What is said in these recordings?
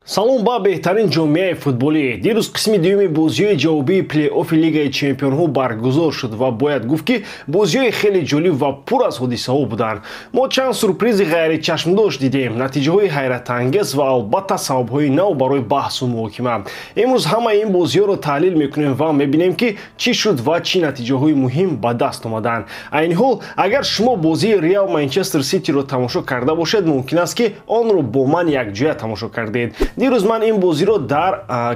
Салом ба беҳтарин ҷомеаи футболӣ. Дирӯз қисми дуюми бозиҳои ҷавобии плей-оффи Лигаи чемпионҳо баргузор шуд ва бояд гуфт, ки бозиҳои хеле ҷолиб ва пур аз ҳодисаҳо буданд. Мо чанд сюрпризи ғайричашмдошт дидем, натиҷаҳои ҳайратангез ва албатта сабабҳои нав барои баҳсу муҳокима. Имрӯз ҳамаи ин бозиҳоро таҳлил мекунем ва мебинем, ки чӣ шуд ва чӣ натиҷаҳои муҳим ба даст омаданд. Айни ҳол, агар шумо бозии Реал Манчестер Ситиро тамошо карда бошед, мумкин аст, ки онро бо ман якҷоя тамошо кардед. Дирӯз ман ин бозиро дар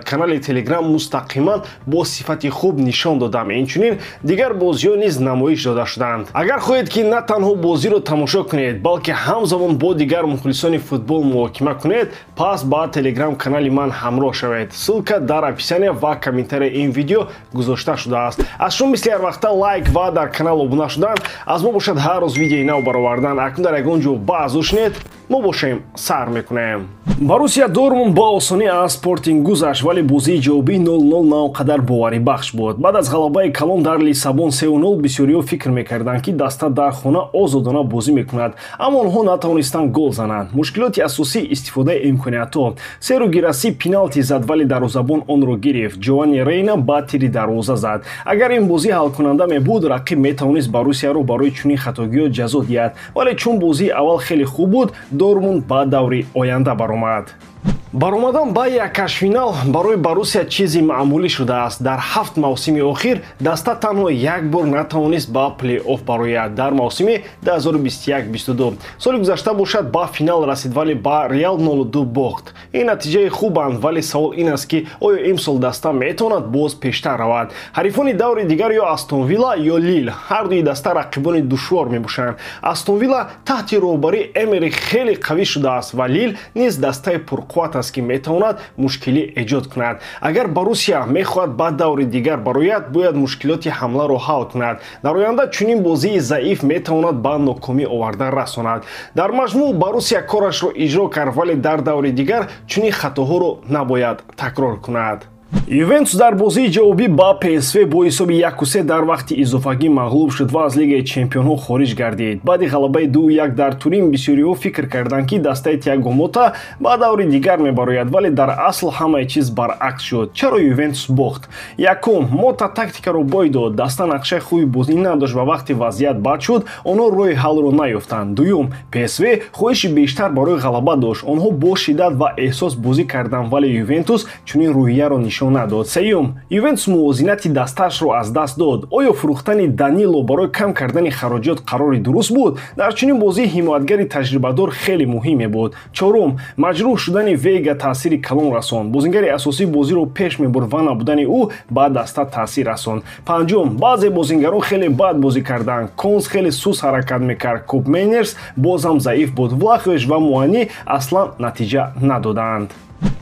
канали Телеграм мустақиман бо сифати хуб нишон додам. Инчунин дигар бозиҳо низ намоиш дода шуданд. Агар хоҳед, ки на танҳо бозиро тамошо кунед, балки ҳамзамон бо дигар мухлисони футбол муҳокима кунед, пас ба Телеграм канали ман ҳамроҳ шавед. Ссылка дар описания ва комментарияи ин видео гузошта шудааст. Аз шумо мисли ҳар вақта лайк ва дар канал обуна шудан, аз мо бошад ҳар рӯз видеои нав баровардан. Акнун дар ягон ҷо баъзу шинед, мо бошем, сар мекунем. Боруссия Дортмунд бо осонӣ аз Спортинг гузашт, вале бозии ҷавобии 0-0 на он қадар боварибахш буд. Баъд аз ғалабаи калон дар Лиссабон 3-0, бисёриҳо фикр мекарданд, ки даста дар хона озодона бозӣ мекунад, аммо онҳо натавонистанд гол зананд. Мушкилоти асосӣ: истифодаи имкониятҳо. Серу Гираси пеналти зад, вале дарвозабон онро гирифт. Ҷовани Рейна ба тири дарвоза зад. Агар ин бозӣ ҳалкунанда мебуд, рақиб метавонист Боруссияро барои чунин хатогиҳо ҷазо диҳад, вале чун бозии аввал хеле хуб буд, Дортмунд ба даври оянда баромад. Баромадан ба яккашфинал барои Боруссия чизи маъмулӣ шудааст. Дар 7 мавсими охир даста танҳо як бор натавонист ба плей-офф барояд, дар мавсими 2021-22. Соли гузашта бошад, ба финал расид, вале ба Реал 0-2 бохт. Ин натиҷаи хубанд, вале савол ин аст, ки оё имсол даста метавонад боз пештар равад? Ҳарифони даври дигар ё Астон Вилла, ё Лил. Ҳар дуи даста рақибони душвор мебошанд. Астон Вилла таҳти роҳбарии Эмери хеле қавӣ шудааст ва Лил низ дастаи пурқувват аст, ки метавонад мушкилӣ эҷод кунад. Агар Боруссия мехоҳад ба даври дигар барояд, бояд мушкилоти ҳамларо ҳал кунад. Дар оянда чунин бозии заиф метавонад ба нокомӣ оварда расонад. Дар маҷмӯъ, Боруссия корашро иҷро кард, вале дар даври дигар чунин хатоҳоро набояд такрор кунад. Ювентус дар бозии ҷавобӣ ба ПСВ бо ҳисоби 1-3 дар вақти изофагӣ мағлуб шуд ва аз Лигаи чемпионҳо хориҷ гардид. Баъди ғалабаи 2-1 дар Турин бисёриҳо фикр карданд, ки дастаи Тиаго Мота ба даври дигар мебарояд, вале дар асл ҳамаи чиз баръакс шуд. Чаро Ювентус бохт? Якум, Мота тактикаро бой дод. Даста нақшаи хуби бозӣ надошт ва вақте вазъият бад шуд, онҳо роҳи ҳаллро наёфтанд. Дуюм, ПСВ хоҳиши бештар барои ғалаба дошт. Онҳо бо шиддат ва эҳсос бозӣ карданд, вале Ювентус чунин рӯҳияро нишон надод. Сеюм, Ювентус мувозинати дастаашро аз даст дод. Оё фурӯхтани Данило барои кам кардани хароҷот қарори дуруст буд? Дар чунин бозӣ ҳимоятгари таҷрибадор хеле муҳим мебуд. Чорум, маҷрӯҳ шудани Вега таъсири калон расонд. Бозингари асосӣ бозиро пеш мебурд ва набудани ӯ ба даста таъсир расонд. Панҷум, баъзе бозингарон хеле бад бозӣ карданд. Конс хеле суст ҳаракат мекард, Купмейнерс боз ҳам заиф буд, Влахович ва Муани аслан натиҷа надоданд.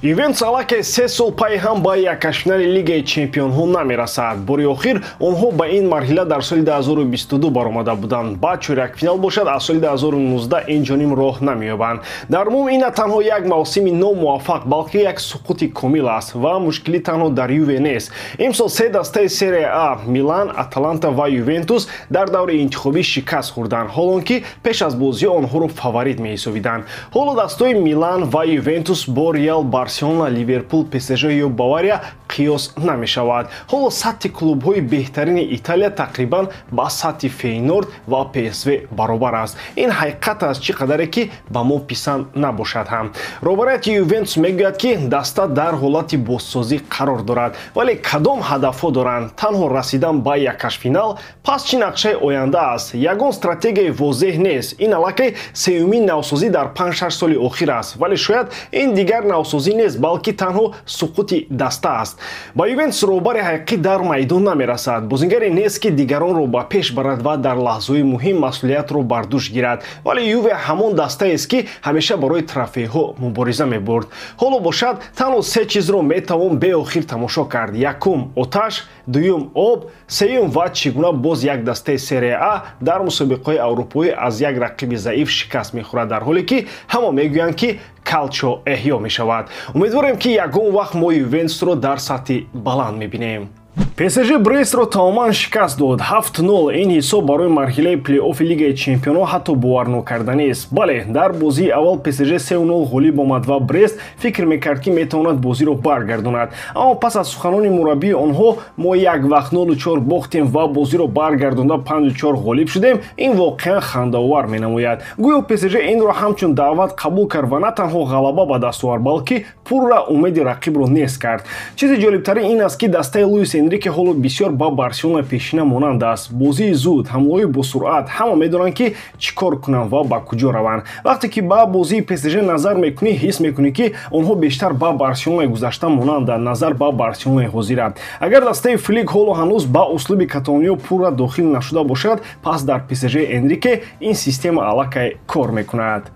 Ювентус аллакай 3 сол пайи ҳам ба яккашфинали Лигаи чемпионҳо намерасад. Бори охир онҳо ба ин марҳила дар соли 2022 баромада буданд. Ба чорякфинал бошад, аз соли 2019 инҷониб роҳ намеёбанд. Дар умум, ин на танҳо як мавсими номуваффақ, балки як суқути комил аст ва мушкилӣ танҳо дар Юве нест. Имсол се дастаи Серия А — Милан, Аталанта ва Ювентус — дар даври интихобӣ шикаст хӯрданд, ҳолон ки пеш аз бозиҳо онҳоро фаворит меҳисобиданд. Ҳоло дастаҳои Милан ва Ювентус бо Реал, Барселона, Ливерпул, ПСЖ ё Бавария қиёс намешавад. Ҳоло сатҳи клубҳои беҳтарини Италия тақрибан ба сатҳи Фейнорд ва ПСВ баробар аст. Ин ҳақиқат аст, чӣ қадаре ки ба мо писанд набошад ҳам. Роҳбарияти Ювентус мегӯяд, ки даста дар ҳолати бозсозӣ қарор дорад, вале кадом ҳадафҳо доранд? Танҳо расидан ба яккашфинал? Пас чӣ нақшаи оянда аст? Ягон стратегияи возеҳ нест. Ин аллакай сеюмин навсозӣ дар 5-6 соли охир аст, вале шояд ин дигар навсозӣ нест, балки танҳо суқути даста аст. Ба Ювентус роҳбари ҳақиқӣ дар майдон намерасад. Бозингаре нест, ки дигаронро ба пеш барад ва дар лаҳзаҳои муҳим масъулиятро бар дӯш гирад. Вале Юве ҳамон дастаест, ки ҳамеша барои трофейҳо мубориза мебурд. Ҳоло бошад, танҳо се чизро метавон беохир тамошо кард: якум — оташ, дуюм — об, сеюм — ва чӣ гуна боз як дастаи Серия А дар мусобиқаҳои аврупоӣ аз як рақиби заиф шикаст мехӯрад, дар ҳоле ки ҳама мегӯянд, ки калчо эҳё мешавад. Умедворем, ки ягон вақт мо Ювентусро дар сатҳи баланд мебинем. ПСЖ Брестро тамоман шикаст дод. 7-0. Ин ҳисоб барои марҳилаи плей-оффи Лигаи Чемпионҳо ҳатто боварнокарданист. Бале, дар бозии аввал ПСЖ 3-0 ғолиб омад ва Брест фикр мекард, ки метавонад бозиро баргардонад. Аммо пас аз суханони мураббии онҳо мо як вақт 0-4 бохтем ва бозиро баргардонда 5-4 ғолиб шудем, ин воқеан хандаовар менамояд. Гӯё ПСЖ инро ҳамчун даъват қабул кард ва на танҳо ғалаба ба даст овард, балки пурра умеди рақибро нест кард. Чизи ҷолибтарин ин аст, ки дастаи Луис Энрике ҳоло бисёр ба Барселона пешина монанд аст. Бозии зуд, ҳамлаҳои босуръат, ҳама медонанд, ки чӣ кор кунанд ва ба куҷо раванд. Вақте ки ба бозии ПСЖ назар мекунӣ, ҳис мекунӣ, ки онҳо бештар ба Барселонаи гузашта монанданд, назар ба Барселонаи ҳозира. Агар дастаи Флик ҳоло ҳанӯз ба услуби каталониё пурра дохил нашуда бошад, пас дар ПСЖ Энрике ин система аллакай кор мекунад.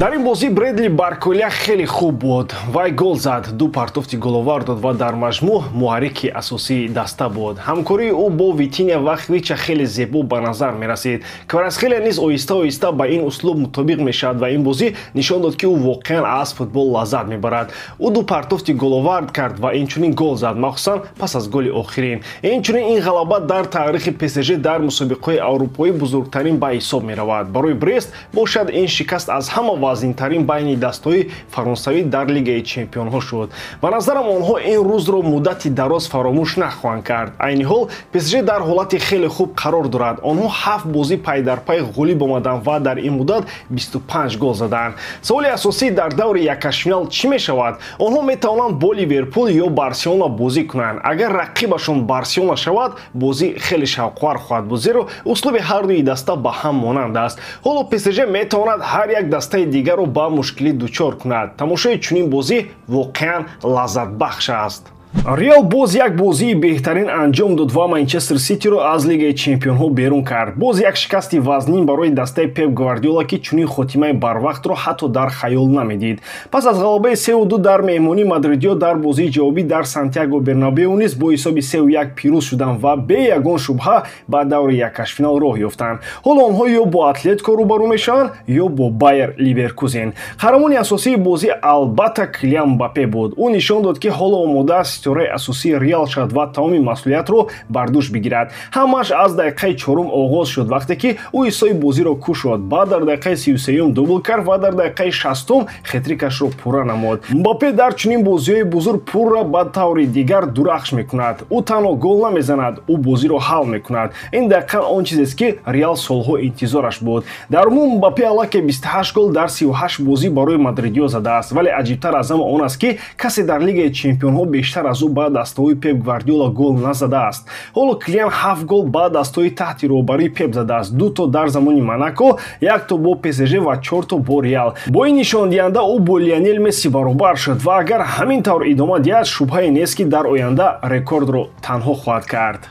Дар ин бозӣ Бредли Барколя хеле хуб буд. Вай гол зад, ду партофти головар дод ва дар маҷмӯъ муҳаррики асосии даста буд. Ҳамкории ӯ бо Витиня ва Хвича хеле зебо ба назар мерасид. Кварацхелия низ оҳиста-оҳиста ба ин услуб мутобиқ мешавад ва ин бозӣ нишон дод, ки ӯ воқеан аз футбол лаззат мебарад. Ӯ ду партофти головард кард ва инчунин гол зад, махсусан пас аз голи охирин. Инчунин ин ғалаба дар таърихи ПСЖ дар мусобиқаҳои аврупоӣ бузургтарин ба ҳисоб меравад. Барои Брест бошад, ин шикаст аз ҳама вазнинтарин байни дастҳои фаронсавӣ дар Лигаи Чемпионҳо шуд. Ба назарам, онҳо ин рӯзро муддати дароз фаромӯш нахоҳанд кард. Айни ҳол ПСЖ дар ҳолати хеле хуб қарор дорад. Онҳо 7 бозӣ пайдарпай ғолиб омаданд ва дар ин муддат 25 гол заданд. Саволи асосӣ дар даври якҳаштфинал чӣ мешавад? Онҳо метавонанд бо Ливерпул ё Барселона бозӣ кунанд. Агар рақибашон Барселона шавад, бозӣ хеле шавқовар хоҳад буд, зеро услуби ҳар дуи даста ба ҳам монанд аст. Ҳоло ПСЖ метавонад ҳар як дастаи дигарро ба мушкилӣ дучор кунад. Тамошои чунин бозӣ воқеан лаззатбахш аст. Реал боз як бозии беҳтарин анҷом дод ва Манчестер Ситиро аз Лигаи Чемпионҳо берун кард. Боз як шикасти вазнин барои дастаи Пеп Гвардиола, ки чунин хотимаи барвақтро ҳатто дар хаёл намедид. Пас аз ғалабаи 3-2 дар меҳмонӣ, мадридиё дар бозии ҷавобӣ дар Сантьяго Бернабеу низ бо ҳисоби 3-1 пирӯз шуданд ва бе ягон шубҳа ба даври якҳаштфинал роҳ ёфтанд. Ҳоло онҳо ё бо Атлетико рӯбарӯ мешаванд, ё бо Байер Ливеркузен. Қаҳрамони асосии бозӣ албатта Килиан Мбаппе буд. Ӯ нишон дод, ки ҳоло омода аст ситораи асосии Реал шавад ва тамоми масъулиятро бар дӯш бигирад. Ҳамааш аз дақиқаи чорум оғоз шуд, вақте ки ӯ ҳисоби бозиро кушод, баъд дар дақиқаи 33-юм дубл кард ва дар дақиқаи 60-ум хетрикашро пурра намуд. Мбаппе дар чунин бозиҳои бузург пурра ба таври дигар дурахш мекунад. Ӯ танҳо гол намезанад, ӯ бозиро ҳал мекунад. Ин дақиқан он чизест, ки Реал солҳо интизораш буд. Дар умум Мбаппе аллакай 28 гол дар 38 бозӣ барои мадридиё задааст, вале аҷибтар аз ҳама он аст, ки касе дар Лигаи Чемпионҳо бештар аз ӯ ба дастаҳои Пеп Гвардиола гол назадааст. Ҳоло Килиан 7 гол ба дастаҳои таҳти роҳбарии Пеп задааст: дуто дар замони Монако, якто бо ПСЖ ва чорто бо Реал. Бо ин нишондиҳанда ӯ бо Лионел Месси баробар шуд ва агар ҳамин тавр идома диҳад, шубҳае нест, ки дар оянда рекордро танҳо хоҳад кард.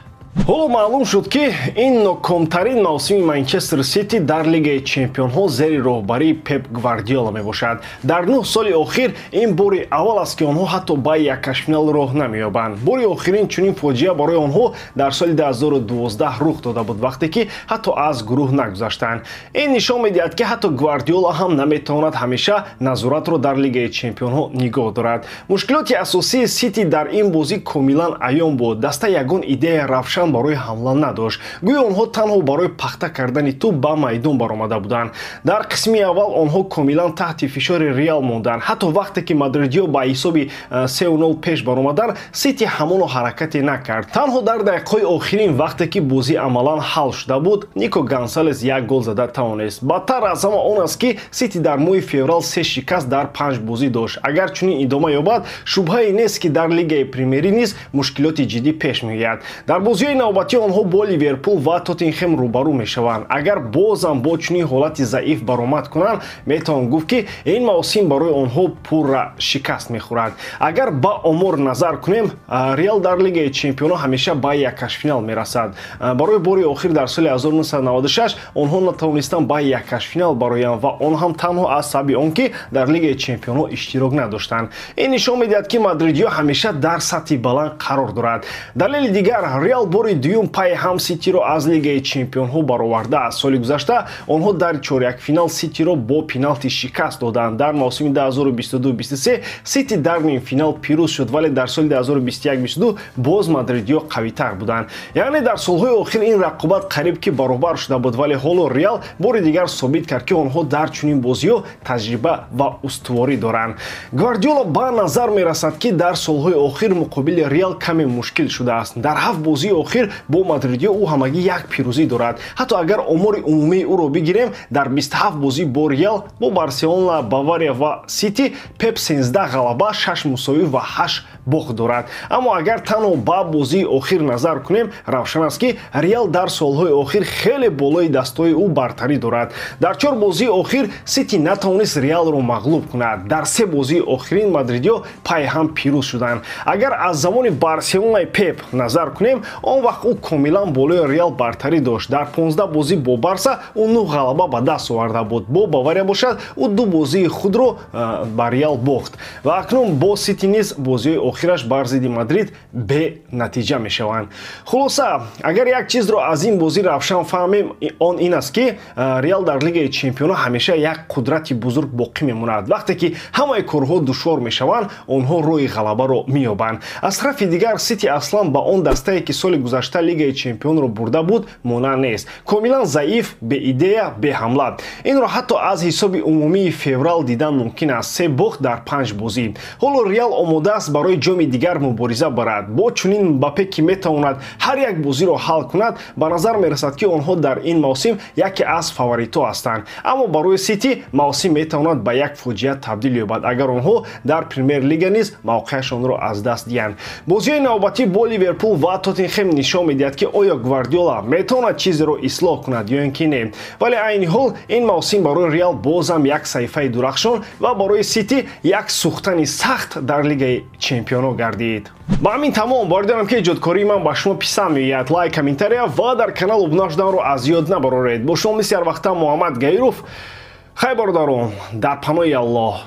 Ҳоло маълум шуд, ки ин нокомтарин мавсими Манчестер Сити дар Лигаи Чемпионҳо зери роҳбарии Пеп Гвардиола мебошад. Дар 9 соли охир ин бори аввал аст, ки онҳо ҳатто ба якҳаштфинал роҳ намеёбанд. Бори охирин чунин фоҷиа барои онҳо дар соли 2012 рух дода буд, вақте ки ҳатто аз гурӯҳ нагузаштанд. Ин нишон медиҳад, ки ҳатто Гвардиола ҳам наметавонад ҳамеша назоратро дар Лигаи Чемпионҳо нигоҳ дорад. Мушкилоти асосии Сити дар ин бозӣ комилан аён буд. Даста ягон идеяи равшан барои ҳамла надошт. Гӯё онҳо танҳо барои пахта кардани тӯб ба майдон баромада буданд. Дар қисми аввал онҳо комилан таҳти фишори Реал монданд. Ҳатто вақте ки мадридиё ба ҳисоби 3-0 пеш баромаданд, Сити ҳамоно ҳаракате накард. Танҳо дар дақиқаҳои охирин, вақте ки бозӣ амалан ҳал шуда буд, Нико Гонсалес як гол зада тавонист. Бадтар аз ҳама он аст, ки Сити дар моҳи феврал се шикаст дар панҷ бозӣ дошт. Агар чунин идома ёбад, шубҳае нест, ки дар Лигаи Премерӣ низ мушкилоти ҷиддӣ пеш меояд. Дар бозиҳои навбатӣ онҳо бо Ливерпул ва Тоттенхем рӯбарӯ мешаванд. Агар бозам бо чунин ҳолати заиф баромад кунанд, метавон гуфт, ки ин мавсим барои онҳо пурра шикаст мехӯрад. Агар ба омор назар кунем, Реал дар Лигаи Чемпионҳо ҳамеша ба якҳаштфинал мерасад. Барои бори охир дар соли 1996 онҳо натавонистанд ба якҳаштфинал бароянд ва он ҳам танҳо аз сабаби он, ки дар Лигаи Чемпионҳо иштирок надоштанд. Ин нишон медиҳад, ки мадридиё ҳамеша дар сатҳи баланд қарор дорад. Далели дигар, Реал бори Бори дуюм пайи ҳам Ситиро аз Лигаи чемпионҳо баровардааст. Соли гузашта онҳо дар чорякфинал Ситиро бо пеналти шикаст доданд. Дар мавсими 2022-23 Сити дар нимфинал пирӯз шуд, вале дар соли 2021-22 боз мадридиё қавитар буданд. Яъне дар солҳои охир ин рақобат қариб ки баробар шуда буд, вале ҳоло Реал бори дигар собит кард, ки онҳо дар чунин бозиҳо таҷриба ва устуворӣ доранд. Гвардиола ба назар мерасад, ки дар солҳои охир муқобили Реал каме мушкил шудааст. Дар 7 бозии охир бо мадридиё ӯ ҳамагӣ як пирӯзӣ дорад. Ҳатто агар омори умумии ӯро бигирем, дар 27 бозӣ бо Реал, бо Барселона, Бавария ва Сити Пеп 13 ғалаба, 6 мусовӣ ва 8 бохт дорад. Аммо агар танҳо ба бозии охир назар кунем, равшан аст, ки Реал дар солҳои охир хеле болои дастҳои ӯ бартарӣ дорад. Дар 4 бозии охир Сити натавонист Реалро мағлуб кунад. Дар 3 бозии охирин мадридиё пайи ҳам пирӯз шуданд. Агар аз замони Барселонаи Пеп назар кунем, он вақт ӯ комилан болои Реал бартарӣ дошт. Дар 15 бозӣ бо Барса ӯ 9 ғалаба ба даст оварда буд. Бо Бавария бошад, ӯ 2 бозии худро ба Реал бохт. Ва акнун бо Сити низ бозиҳои охираш бар зидди Мадрид бенатиҷа мешаванд. Хулоса, агар як чизро аз ин бозӣ равшан фаҳмем, он ин аст, ки Реал дар Лигаи чемпионҳо ҳамеша як қудрати бузург боқӣ мемонад. Вақте ки ҳамаи корҳо душвор мешаванд, онҳо роҳи ғалабаро меёбанд. Аз тарафи дигар, Сити аслан ба он дастае, ки соли гузашта Лигаи чемпионро бурда буд, монанд нест. Комилан заиф, беидея, беҳамла. Инро ҳатто аз ҳисоби умумии феврал дидан мумкин аст: 3 бохт дар 5 бозӣ. Ҳоло Реал омода аст барои ҷоми дигар мубориза барад. Бо чунин Мбаппе, ки метавонад ҳар як бозиро ҳал кунад, ба назар мерасад, ки онҳо дар ин мавсим яке аз фаворитҳо ҳастанд. Аммо барои Сити мавсим метавонад ба як фоҷиа табдил ёбад, агар онҳо дар Премер-лига низ мавқеашонро аз даст диҳанд. Бозиҳои навбатӣ бо Ливерпул ва Тоттенхем нишон медиҳад, ки оё Гвардиола метавонад чизеро ислоҳ кунад ё ин ки не. Вале айни ҳол ин мавсим барои Реал бозам як саҳифаи дурахшон ва барои Сити як сӯхтани сахт дар Лигаи чемпионҳо гардид. Ба ҳамин тамом. Бовар дорам, ки эҷодкории ман ба шумо писанд меояд. Лайк, комментария ва дар канал обуна шуданро аз ёд набароред. Бо шумо мисли ҳар вақта Муҳаммад Гаиров. Хайр, бародарон, дар паноҳи Аллоҳ.